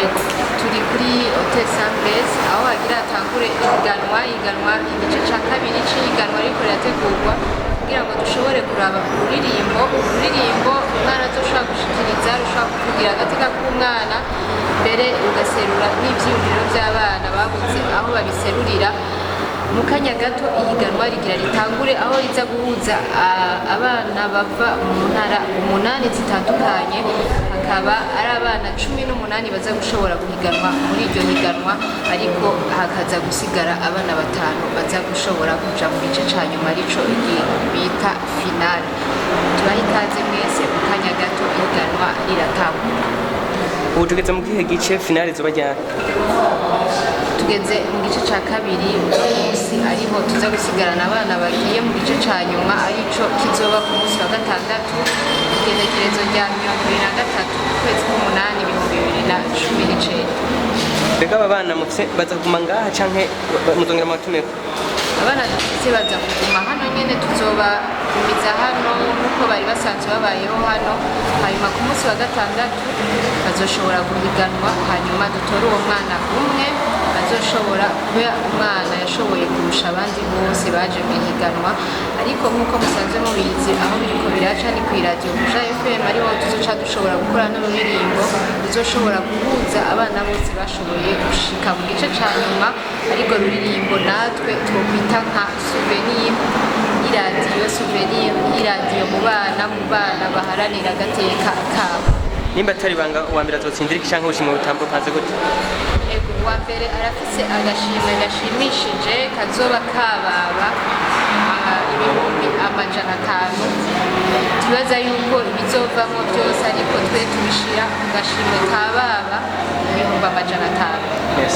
Ego, turi kuri Hotel Saint Blaise, aho hagira hatangure ihiganwa, igice ca kabiri c'ihiganwa riko rirategurwa kugira ngo dushobore kuraba ururirimbo umwana azoshobora gushikiriza, rushobora kuvugira agateka k'umwana, mbere rugaserura n'ivyiyumviro vy'abana babuze aho babiserurira. Mu kanya gato ihiganwa rigira ritangure, aho riza guhuza abana bava mu ntara umunani zitandukanye, hakaba ari abana 18 baza gushobora guhiganwa muri iryo higanwa, ariko hakaza gusigara abana batanu baza gushobora kuja mu gice ca nyuma, arico bita finale. Tubahe ikaze mwese, mu kanya gato ihiganwa riratangura. Ubu tugeze mu gihe gice finale zoba ryari? Tugeze mu gice ca kabiri uno munsi, ariho tuza gusigarana abana bagiye mu gice ca nyuma, arico kizoba ku munsi wa gatandatu, igenekerezo rya 23 ukwezi k'umunani 2019. Mbega aba bana mufise baza kuguma ngaha canke muzongera mubatumeko? Abana dufise baza kuguma hano nyene, tuzobagumiza hano nk'uko bari basanzwe babayeho hano. Hanyuma ku munsi wa gatandatu bazoshobora guhiganwa, hanyuma dutore uwo mwana umwe azoshobora kuba umwana yashoboye kurusha abandi bose baje mu ihiganwa. Ariko nk'uko musanzwe mubizi, aho biriko biraca ni kw'iradiyo Buja FM, ariho tuzoca dushobora gukora n'ururirimbo ruzoshobora guhuza abana bose bashoboye gushika mu gice ca nyuma, ariko ruririmbo natwe twokwita nka souvenir y'iradiyo, souvenir y'iradiyo mu bana baharanira agateka kabo. Nimba atari banga, uwa mbere azotsindira iki canke ubushimwe butambukanze gute? Ego, uwa mbere arafise agashimwe gashimishije kazoba kababa 500,000. Tubaza yuko ibizovamwo byose, ariko twe tubishira ku gashimwe kababa 500,000. Yes.